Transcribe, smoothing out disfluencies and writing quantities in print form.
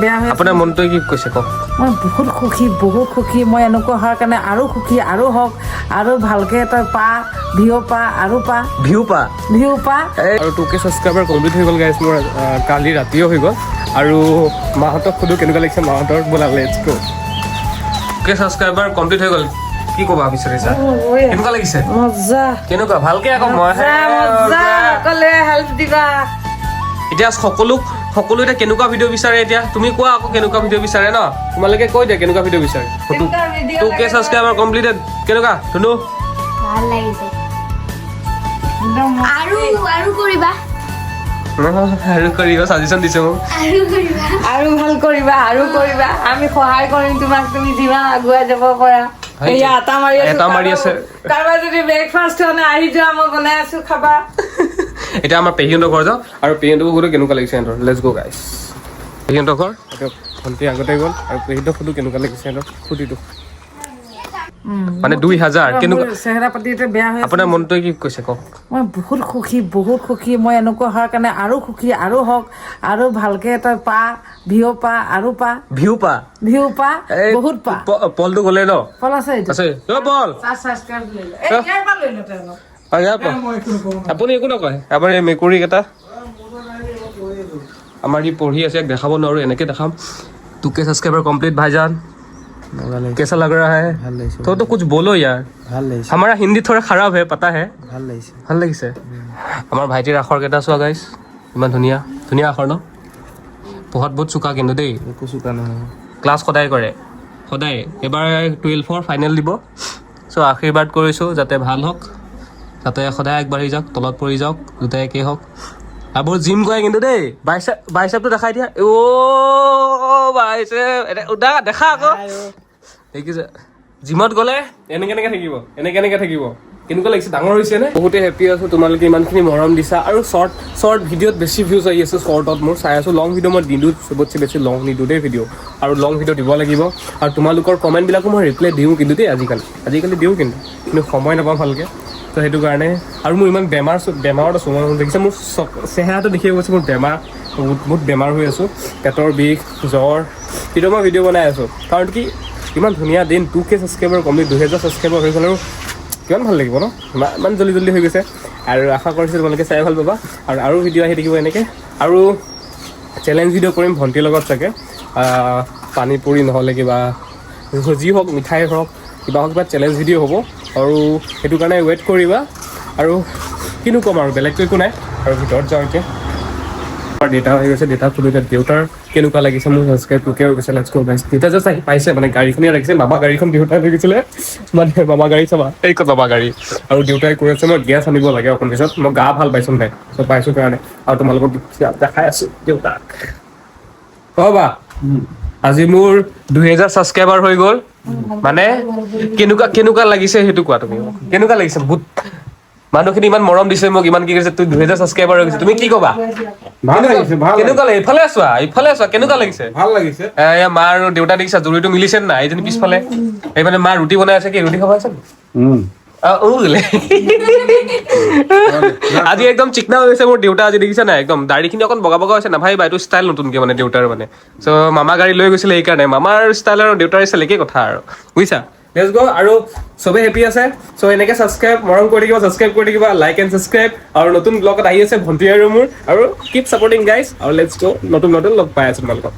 বেয়া হৈ আছে। আপোনাৰ মনটোৱে কি কৈছে কওক? মই বহুত সুখী, বহুত সুখী। মই এনেকুৱা হোৱাৰ কাৰণে আৰু সুখী, আৰু হওক, আৰু ভালকে তই পা, ভিউ পা, আৰু পা। ভিউ পা। ভিউ পা। আৰু 2K subscriber complete হৈ গ'ল গাইছ মোৰ, কালি ৰাতিও হৈ গ'ল। আৰু মাহঁতক সোধো কেনেকুৱা লাগিছে মাহঁতৰ। ব'লা, let's go. K subscriber complete হৈ গ'ল, কি ক'বা বিচাৰিছা? কেনেকুৱা লাগিছে? মজা। কেনেকুৱা? ভালকে আকৌ মই। মজা, মজা। সকলোৱে হেল্প দিবা। এতিয়া সকলো এতিয়া কেনেকুৱা ভিডিঅ' বিচাৰে, এতিয়া তুমি কোৱা আকৌ, কেনেকুৱা ভিডিঅ' বিচাৰে ন? তোমালোকে কৈ দিয়া কেনেকুৱা ভিডিঅ' বিচাৰে। কেনেকুৱা video 2K লাগে? ছাবস্ক্ৰাইবাৰ কমপ্লিটেড, কেনেকুৱা ধুনু? ভাল লাগিছে। একদম। আৰু কৰিবা। আৰু কৰিব ছাজেশ্যন দিছে মোক। আৰু কৰিবা। আৰু ভাল কৰিবা, আৰু কৰিবা। আমি সহায় কৰিম তোমাক, তুমি যিমান আগুৱাই যাব পাৰা। এয়া আটা মাৰি আছো। আটা মাৰি আছে। কাৰোবাৰ যদি ব্ৰেকফাষ্ট হোৱা নাই, আহি যোৱা, মই বনাই আছো, খাবা। এতিয়া আমাৰ পেহীহঁতৰ ঘৰ যাওঁ আৰু পেহীহঁতকো সোধো কেনেকুৱা লাগিছে সিহঁতৰ। Let's go guys, পেহীহঁতৰ ঘৰ। এতিয়া ভণ্টি আগতে গ'ল আৰু পেহীহঁতক সোধো কেনেকুৱা লাগিছে সিহঁতৰ ফূৰ্তিটো। মানে 2000 কেনেকুৱা? মোৰ চেহেৰা পাতি এতিয়া বেয়া হৈ আছে। আপোনাৰ মনটোৱে কি কৈছে কওক? মই বহুত সুখী, বহুত সুখী। মই এনেকুৱা হোৱাৰ কাৰণে আৰু সুখী, আৰু হওক, আৰু ভালকে তই পা, ভিউ পা, আৰু পা। ভিউ পা। ভিউ পা, বহুত পা। পলটো গ'লে ন? ফল আছে এইটো। আছে অ পল। ছাবস্ক্ৰাইব লৈ ল। এই ইয়াৰ পৰা লৈ ল তই অলপ। অ, ইয়াৰ পৰা। আপুনি একো নকয়? আমাৰ এই মেকুৰীকেইটা, আমাৰ ই পঢ়ি আছে, ইয়াক দেখাব নোৱাৰো, এনেকে দেখাম। 2K subscriber complete, भाईजान, कैसा लग रहा है? ভাল লাগিছে। तो कुछ बोलो यार। ভাল লাগিছে। हमारा हिंदी थोड़ा खराब है, पता है। ভাল লাগিছে। ভাল লাগিছে। আমাৰ ভাইটিৰ আখৰ কেইটা চোৱা গাইছ, ইমান ধুনীয়া ধুনীয়া আখৰ ন? পঢ়াত বহুত চোকা কিন্তু দেই। একো চোকা নহয়। ক্লাছ সদায় কৰে, সদায়। এইবাৰ 12ৰ ফাইনেল দিব। চ' আশীৰ্বাদ কৰিছোঁ যাতে ভাল হওক, যাতে সদায় আগবাঢ়ি যাওক, তলত পৰি যাওক, দুটাই একেই হওক। আৰু বহুত জিম কৰে কিন্তু দেই। বাইচেপটো দেখাই দিয়া। অ' বাইচেপ এতিয়া দেখা আকৌ, দেখিছে? জিমত গ'লে এনেকে এনেকে থাকিব, এনেকে এনেকে থাকিব। কেনেকুৱা লাগিছে? ডাঙৰ হৈছে নে? বহুতে হেপী আছোঁ, তোমালোকে ইমানখিনি মৰম দিছা। আৰু শ্বৰ্ট শ্বৰ্ট ভিডিঅ'ত বেছি ভিউজ আহি আছে, শ্বৰ্টত মোৰ চাই আছোঁ। লং ভিডিঅ' মই নিদিওঁ, চবতছে বেছি লং নিদিওঁ দেই ভিডিঅ'। আৰু লং ভিডিঅ' দিব লাগিব। আৰু তোমালোকৰ কমেণ্টবিলাকো মই ৰিপ্লাই দিওঁ কিন্তু দেই আজিকালি। আজিকালি দিওঁ কিন্তু, কিন্তু সময় নাপাওঁ ভালকৈ, তো সেইটো কাৰণে। আৰু মোৰ ইমান বেমাৰ, বেমাৰত আছোঁ মই। দেখিছে মোৰ চেহেৰাটো দেখিব গৈছে মোৰ বেমাৰ, বহুত বহুত বেমাৰ হৈ আছোঁ, পেটৰ বিষ, জ্বৰ। কিন্তু মই ভিডিঅ' বনাই আছোঁ, কাৰণ কি ইমান ধুনীয়া দিন, 2K subscriber complete, 2000 subscriber হৈ গ'ল আৰু কিমান ভাল লাগিব ন? ইমান ইমান জল্দি জল্দি হৈ গৈছে। আৰু আশা কৰিছোঁ তোমালোকে চাই ভাল পাবা আৰু আৰু ভিডিঅ' আহি থাকিব এনেকৈ। আৰু চেলেঞ্জ ভিডিঅ' কৰিম ভণ্টিৰ লগত চাগে, পানী পুৰি নহ'লে কিবা যি হওক, মিঠাই হওক, কিবা হওক, কিবা চেলেঞ্জ ভিডিঅ' হ'ব। আৰু সেইটো কাৰণে ৱেইট কৰিবা। আৰু কিনো ক'ম আৰু, বেলেগটো একো নাই। আৰু ভিতৰত যাওঁ এতিয়া। আমাৰ দেউতা হৈ গৈছে। দেউতাক সুধো এতিয়া দেউতাৰ কেনেকুৱা লাগিছে মোৰ ছাবস্ক্ৰাইব 2K হৈ গৈছে। Let's go guys. দেউতা জাষ্ট আহি পাইছে, মানে গাড়ীখনে ৰাখিছে, মামা গাড়ীখন দেউতাই লৈ গৈছিলে। মানে মামা গাড়ী চাবা, এই ক'ত মামা গাড়ী। আৰু দেউতাই কৈ আছে মই গেছ আনিব লাগে অকণ পিছত, মই গা ভাল পাইছোঁ নাই, চ' পাইছোঁ কাৰণে। আৰু তোমালোকক দেখাই আছোঁ দেউতাক। অ বা, আজি মোৰ 2000 ছাবস্ক্ৰাইবাৰ হৈ গ'ল। মানে কেনেকুৱা কেনেকুৱা লাগিছে সেইটো কোৱা তুমি মোক। কেনেকুৱা লাগিছে? বহুত মানুহখিনি ইমান মৰম দিছে মোক, ইমান কি কৰিছে। তুমি 2000 ছাবস্ক্ৰাইবাৰ হৈ গৈছে, তুমি কি ক'বা? ভাল লাগিছে, ভাল। কেনেকুৱা লাগে? ইফালে চোৱা, ইফালে চোৱা, কেনেকুৱা লাগিছে? ভাল লাগিছে। এয়া মা আৰু দেউতা দেখিছা, জুৰিটো মিলিছে নাই? এইজনী পিছফালে, এই মানে মা ৰুটি বনাই আছে। কি ৰুটি খাব আছে? ও বোলে। আজি একদম চিকনা হৈ গৈছে মোৰ দেউতা আজি, দেখিছা নাই? একদম দাড়িখিনি অকণ বগা বগা হৈছে, নাভাবিবা, এইটো ষ্টাইল নতুনকে মানে দেউতাৰ মানে। চ' মামা গাড়ী লৈ গৈছিলে, সেইকাৰণে মামাৰ ষ্টাইল আৰু দেউতাৰ ষ্টাইল একেই কথা আৰু, বুজিছা? Let's go. আৰু চবে হেপী আছে। চ' এনেকে ছাবস্ক্ৰাইব মৰম কৰি থাকিবা, ছাবস্ক্ৰাইব কৰি থাকিবা, লাইক এণ্ড ছাবস্ক্ৰাইব। আৰু নতুন ব্লগত আহি আছে ভণ্টি আৰু মোৰ। আৰু কিপ ছাপৰ্টিং গাইজ। আৰু let's গ', নতুন নতুন লগ পাই আছো তোমালোকক।